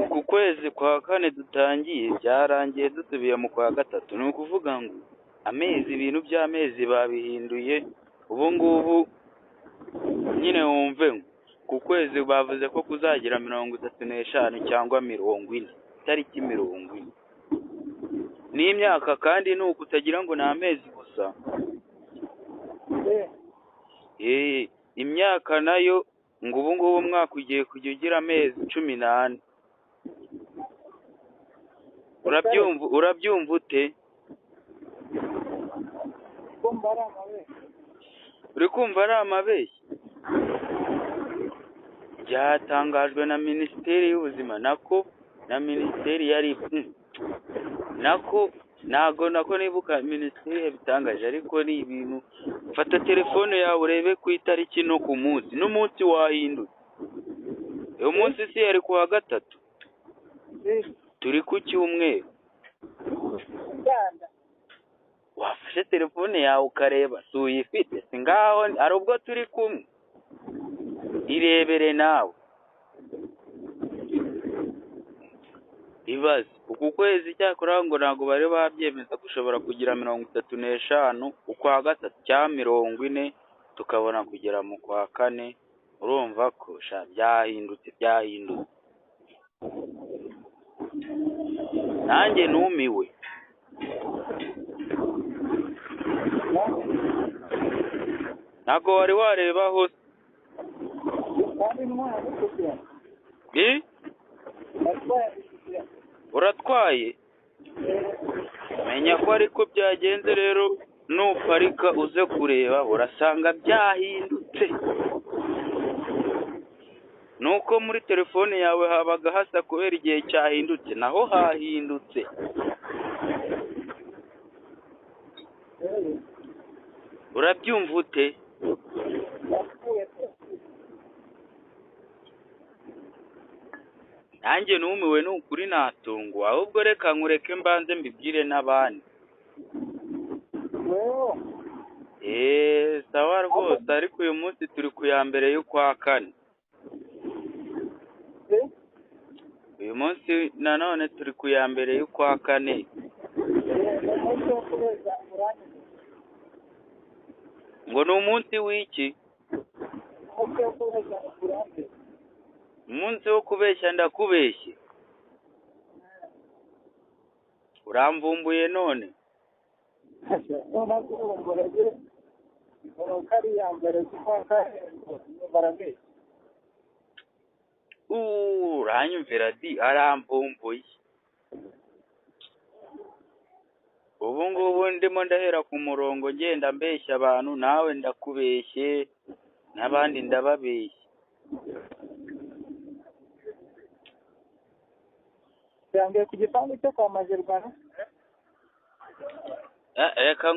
Ku kwezi kwa kane dutangiye byarangiye dusubiye mu kwa gatatu. Ni ukuvuga ngo amezi, ibintu by'amezi babihinduye ubu ngubu nyine. Wumve ngo ku kwezi bavuze ko kuzagira 35 cyangwa 40, itariki 40. N'imyaka kandi ni uku, utagira ngo ni amezi gusa. Imyaka nayo ngo ubu ngubu umwaka ugiye kujya ugira amezi 14. Urabyumva? Urabyumva ute? Kumva ari amabere. Uri kumva ari amabeshyi? Byatangajwe na Minisiteri y'Ubuzima, nako na Minisiteri ya RIB. Nako ntago nako nibuka minisiteri yabitangaje, ariko ni ibintu. Fata telefone yawe urebe ku itariki no ku munsi, n'umunsi wahindutse. Uyu munsi si yari ku wa gatatu, turi ku cyumweru. Ganda. Wafashe telefone yawe ukareba? Si uyifite? Si ngaho hari ubwo turi kumwe, irebere nawe. Ibaze uku kwezi, cyakora ngo ntabwo bari babyemeza, gushobora kugira 35 ukwa gatatu cyangwa 40, tukabona kugera mu kwa kane. Urumva ko sha byahindutse, byahindutse. Nanjye numiwe. Ntabwo wari wareba hose. Kandi ntwara kugira. Eh? Atwaye kugira. Uratwaye? Menya ko ariko byagenze rero, nuparika uze kureba urasanga byahindutse. Nuko muri telefone yawe habaga hasa kubera igihe cyahindutse, naho hahindutse. Urabyumva ute? Yapfuye. Nanjye numiwe, ni ukuri natunguwe. Ahubwo reka nkureke mbanze mbibwire n'abandi. Wewe. Eee, sawa rwose, ariko uyu munsi turi ku ya mbere y'ukwa kane. Eh? Uyu munsi nanone turi ku ya mbere y'ukwa kane. Umunsi wo kubeza uranyuze. Ngo ni umunsi w'iki? Umunsi wo kubeza uranyuze. Umunsi wo kubeshya? Ndakubeshye, uramvumbuye none. Noneho kuvumbura je ko ari iya mbere z'ukwa kane barabeshya. Uranyumvira di, aramvumbuye. Ubu ngubu ndimo ndahera ku murongo ngenda mbeshya abantu, nawe ndakubeshye n'abandi ndababeshya. Yambaye ku gipangu cyo kwa Majerwana. Reka.